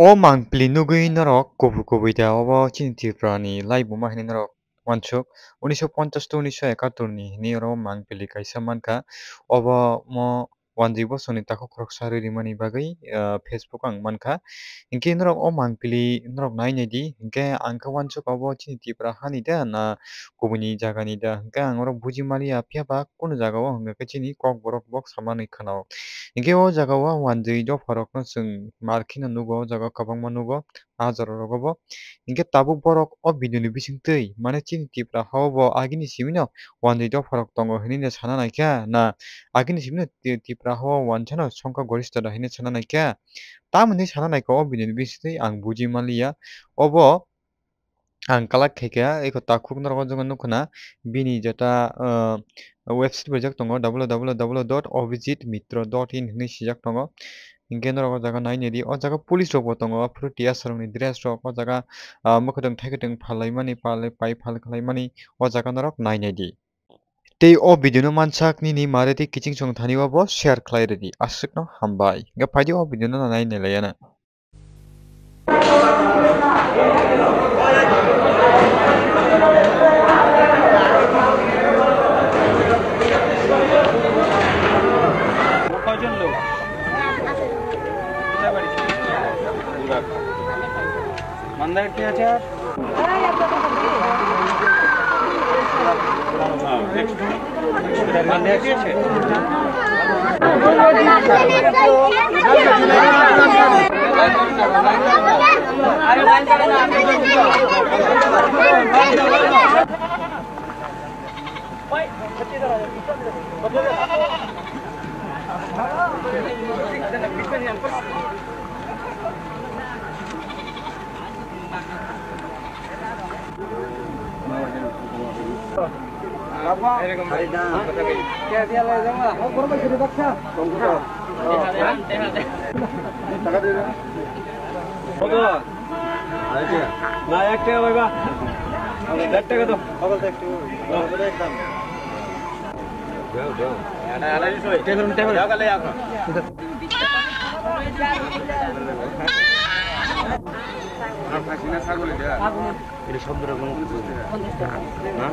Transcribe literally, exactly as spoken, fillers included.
O mangpili nugwi norok kubui kubui da obo chini Tripura ni laibuma hinwi norok wansuk. Unisho ponchas to unisho ekatur ni hinwi oro mangpili kaisa mankha. Obo mo wanjwi bosongni takhuk khoroksa rwi rimani bagwi, ah, Facebook ang mankha. Hinkhe norok o mangpili norok nai nai di. Hinkhe ang khe wansuk obo chini Tripura hani da na kubuni jagani da. Hinkhe ang oro buji maliya, phiya ba kunu jagao hwnkhe chini kokborok bok samanwi khwnao. Hinkhe o jagao wanjwi dopharokno chwng mar kheno nugo, o jagao kwbangma nugo, ah jorao rogo bo. Hinkhe tabuk borok o video ni bisingtwi, mane chini Tripura hao bo agini simino wanjwi dopharok tongo hinwi no sana naikha na, agini simino Tri-, Tripura hao wansano songkha gorista da hinwi sana naikha. Tamoni sana naikha o video ni bisingtwi ang buji manliya. Obo ang kalak khaikha, eko takhuk norok o jaga nukha na, bini jeta, ah, website bo rijak tongo, W W W dot Abhijit Mitra dot in hinwi sijak tongo. Hinkhe norok o jaga nai nai di, o jaga police rok bo tongo, aphuru T S rok ni dress rok o jaga, ah, mwkhwtwng thaikwtwng phalai mani, palai pai phal khlai mani o jaga norok nai nai di. Tei o video no mansak nini mare tei kiching chong thani o bo share khlai rw di, aswk no hambai. Hinkhe phai di o video no nai nai lai ya na. কয়জন লোক? কোথায় বাড়ি? মান্দায় কে আছে আর? কত? না, এক টাকা পাইবা। দেড় টাকা দাও। এটা সব ধরে কোনো কিছু না?